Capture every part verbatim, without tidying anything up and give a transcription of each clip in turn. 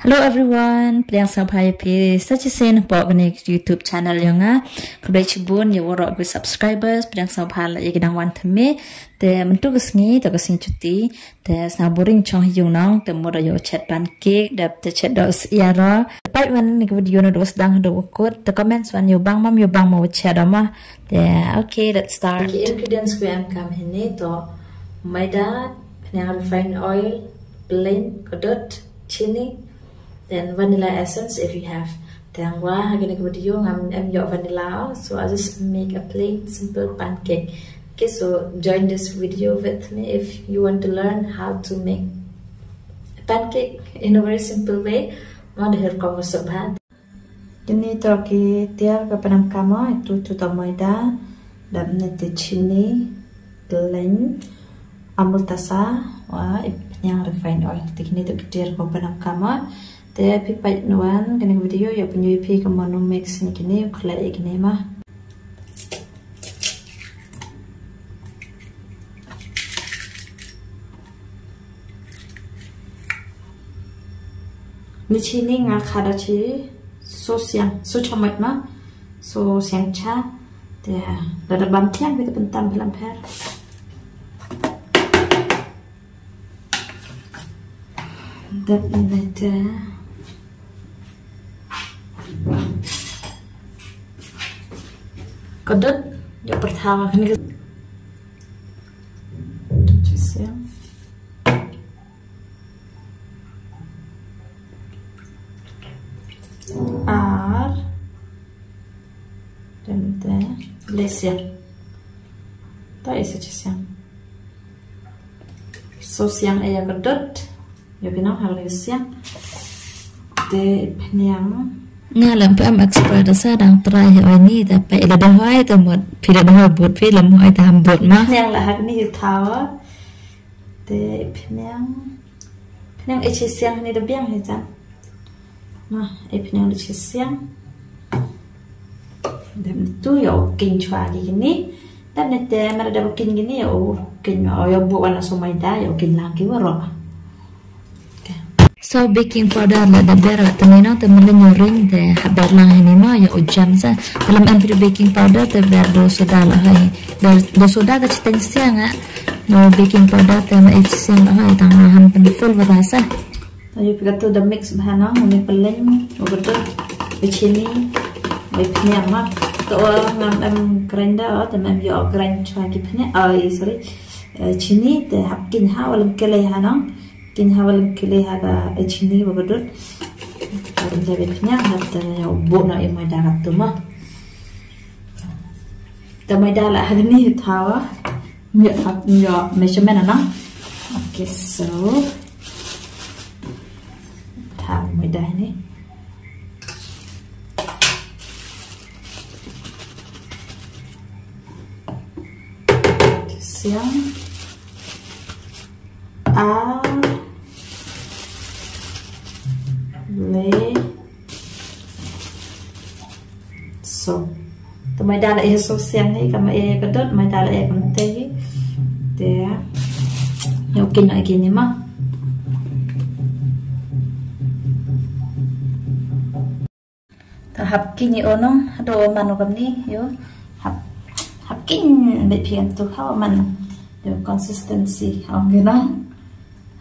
Hello everyone, pdiang sngewbha ïa phi sa shisien hapoh kane ka YouTube channel jong nga. Khublei shibun ïa waroh ki subscribers, pdiang sngewbha la ïa ki dang wan thymme. Te mynta ka sngi, te ka sngi chuti. Te sngewbha ring chong hi jong nong, te mut ïa u chet pancake, dep te chet doh syiar. Peit wan ïa ka video naduh sdang haduh kut, te comment wan ïa u bang mom ïa u bang mo u chet ma. Te okay, let's start. Ki ingredients kiba em kam hangne to maida, phniang refined oil, plain, kdut, chini, then vanilla essence if you have. Tangwa ha kane ka video ngam em ïoh vanilla, so I'll just make a plain simple pancake. Okay, so join this video with me if you want to learn how to make a pancake in a very simple way. Mo, da her kong ka sop bha. Kine to ki tiar ka panam kama, itu tu to maida, dap ne te chini, plain, Amul Taza, wa, i phniang refined oil. Te kine to ki tiar ka panam kama. Te phi peit wan kane ka video, ïa pynjah phi ka mano mix ne kine, u khleh ïa kine ma. Ni chini nga khada chi so siang, so chamoit ma, so siang cha, te lada bam thiang bita pentam bilam pher. Dep ni te. Kdut, ïa pertama kini. Chi siang. Ar. Dep te. Lesiang. Ta isa chi siang. So siang ïa kdut. Ïa phi nang ha kane ka siang. Te phniang. Nga lem phi am expert sa dang try hi oi ni, te phi la da hoi te mut, phi la da hoi bud, phi la hoi te ham bud ma. Phniang la ha kane ïa thaw. Te phniang. Phniang e chi siang ni da biang hi jan. Ma, e phniang da chi siang. Dep tu ïa u king chwa ki kini. Dep ne te mara dep u king kini ïa u king o ïa bu wan so maida ïa u king lang ki waroh. Okay. So baking powder la da ber la tani no te mele nyoring te ha ber lang hini ma ïa u jam sa. Te lem em phi baking powder te ber do soda la hai. Ber do soda ka chiteng siang a. No baking powder te ma e chi siang la hai tang ma ham pen full wa sa. Ayu pika tu da mix bha nang, uni peleng, uga tu, chini, ui phniang ma. To ngam em grinder, te em ïoh grind chwa ki phniang, oh, sorry. Eh, chini, te hap kin ha, walem kele ha nang. Kin ha, walem kele ha ka, eh, chini, uga tu. Walem jabe phniang, hap te ïoh bo na i maida ka tu ma. Te maida la ha ni thawa. Ïoh, ïoh measurement na. Okay, so. Thaw maida ni. Siang. Ah. Le. So, te maida la e so siang hi, ka ma e ka dot, maida la e kam te hi. Te, ïoh kin ïa kini ma. Te hap kin ïa u nong, haduh u man u kamni, ïoh. Hap, hap kin beit phi em tu ha u man. Ïoh consistency, ong ki nong.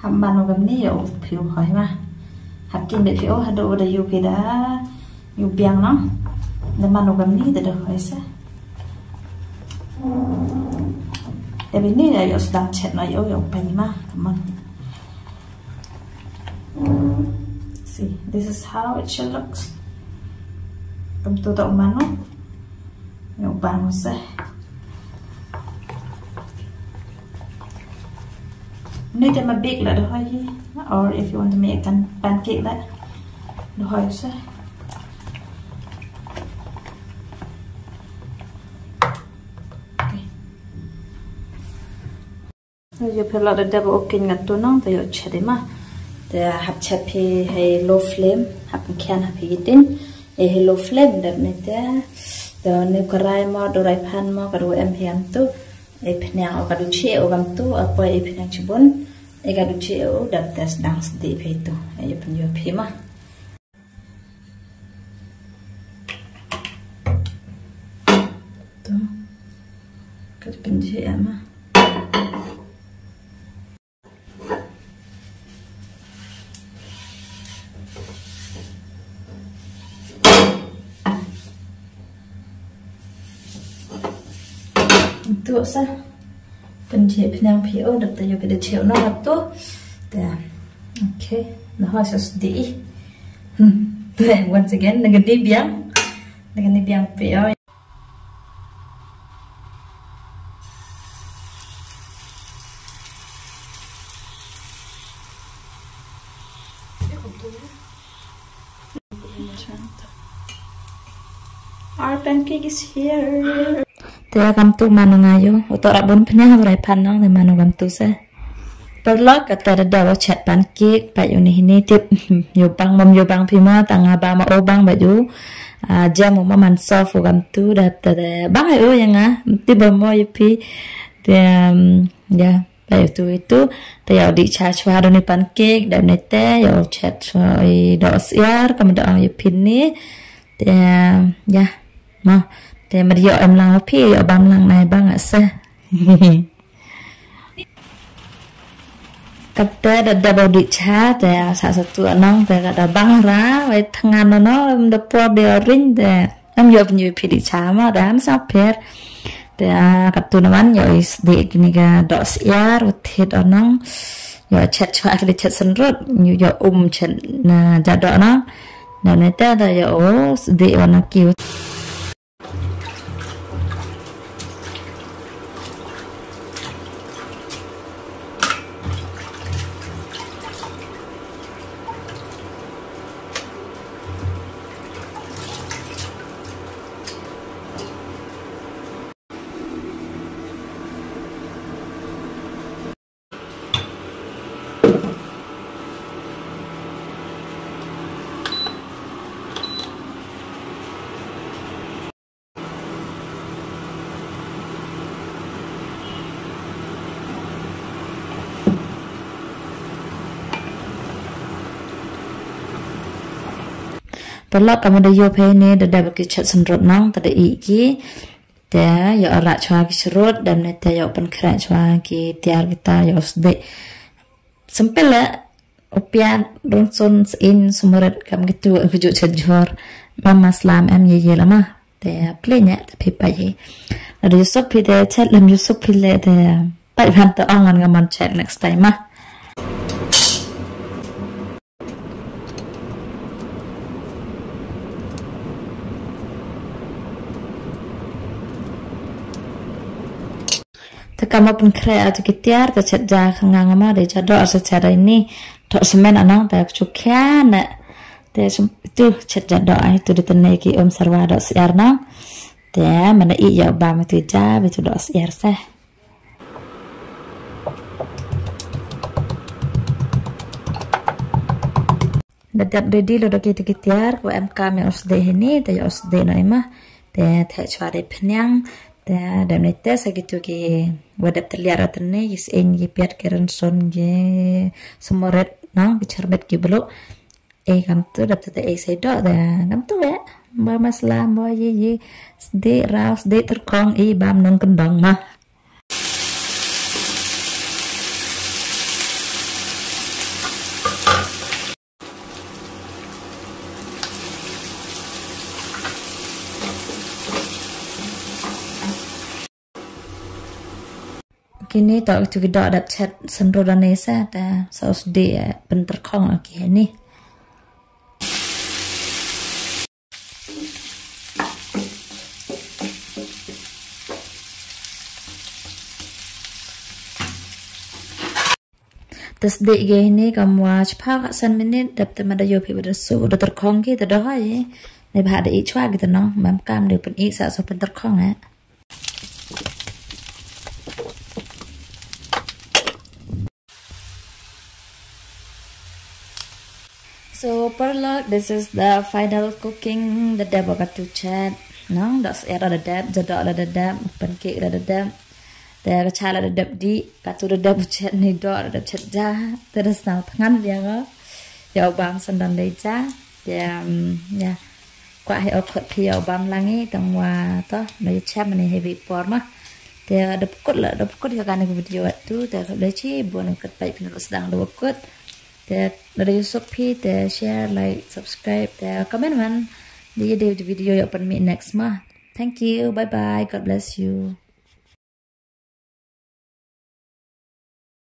Hap man u kamni ïa u phi u hoi ma. Hap kin beit phi u haduh u da ïoh ki da ïoh biang nong. Da man u kamni da da hoi sa. Da bini da ïoh sdang chet na ïoh ïoh pyn ma. Come on. See, this is how it should look. Kam tu da u man u. Ïoh bang u sa. Ni te ma bake la da hoi hi, or if you want to make a pancake la da hoi sa. Okay. Ïoh phi la da dep u kin nga tu nong, te ïoh chet i ma. Te hap chet phi hei low flame, hap khian hap phi gitin. Hei low flame dep ni te. Te ni karai mo, dorai pan mo, ka du em hi am tu. E phniang o ka du chi o kam tu, a poi e phniang chibun. E ka du chi o dap te sdang sdi phi tu. E pynïoh phi ma. Pynjhieh ma. Tu sa. Pynjhieh pynjang phi o, dap ta ïoh phi da jhieh noh tu. Ta. Okay. Nah, sa sdih. Hmm. Te, once again, na ka dei biang. Na ka dei biang phi o. Our pancake is here. Te kam tu mano nga ïoh. Uto ra bun pynjang ha rai pan nang te mano kam tu se. Paralok, kata da dep ba chet pancake, pat ïoh ni hini tip, ïoh bang mom ïoh bang phi ma, tang nga ba ma o bang ba ïoh. Ah, jam ma man sof u kam tu da ta da bang ai o ïa nga, tip ba mo ïa phi. Te, um, ïa, ba ïoh tu ïa tu, te ïoh dih cha chwa da ni pancake, da ni te, ïoh chet chwa i doh syiar, kam da ong ïa phi ni. Te, ïa, mo, te ma da ïoh em lang phi, ïoh bam lang nai bang ase. Kata da dep ba dih cha, te sa sa tu anang, te ka da bang ra, wei thngan no, no, em da por de oring, te em ïoh pynïoh phi dih cha ma, da em sa pher. Te, ah, katu na wan, ïoh is dih kini ka doh syiar, u thied anang, ïoh chet chwa kini chet sendrut, ïoh um chet na ja doh anang. Na ne te da ïoh o, dih wan na kiu. Paralok, ka mut da ïoh phi ne da dep ki chet sendrut nang, te da ih ki. Te ïoh rah chwa ki shrut, dam ne te ïoh pynkhreh chwa ki tiar kita ïoh sdih. Simple eh, u piat, rynsun, sying, smurit, kam kitu, ka juh chet jhur. Ba masla em ye ye la ma. Te plie ne, te phi pait hi. Lada ïoh suk phi te chet, lada ïoh suk phi le te pait ban te ong ngan nga man chet next time ma. Te ka ma pynkhreh atu ki tiar, te chet ja khnga nga ma, de ja doh sa chet ai ni. Thok semen anang, te chu khia ne. Te sum-, tu chet ja doh ai, tu de tene ki um serwa doh syiar nang. Te mana i ïa bam tu ja, be tu doh syiar seh. Da dep ready lo da kiti ki tiar, ko em kam ïa u sdih hini, te ïa u sdih noh i ma. Te theh chwa da pynïang, te dep ne te sa kitu ki wa dep te liar atne, ki sying ki piat ki rynsun ki smurit nang, ki chyrmit ki bluh. E kam tu dep te te e sa doh, te kam tu eh. Ba masla, ba ye ye. Sdih raw, sdih tyrkhong, i bam nongkyndong ma. Kini to itu ki doh dap chet sendro da ne sa ta sa u sdih, eh, pyntyrkhong ki hini. Te sdih ki hini kam wa chiphaw ka san minit, dap te ma da ïoh phi ba da su, da tyrkhong ki te da hai. Ne ba da i chwa ki te nong, mam kam de pyn i sa sa pyntyrkhong eh. So, paralok, this is the final cooking. Da dep ba katu chet. Nong, doh syiar da dep, ja doh da dep, pancake da dep. Te ka cha la da dep dih, katu da dep chet ni doh da dep chet ja. Te da snam thngan biang ko. Ïa u bam san don dei ja. Te, um, ïa. Kwah hi o khot phi ïa u bam lang i, tang wa to, ba ïa chem ni hi bi por ma. Te da pkut la da pkut ïa kane ka video wat tu te khublei shibun kat peit phin ïoh sdang da pkut. Te da ïoh suk phi te share, like, subscribe te comment man. Di di video ïoh pynmih next ma. Thank you. Bye bye. God bless you.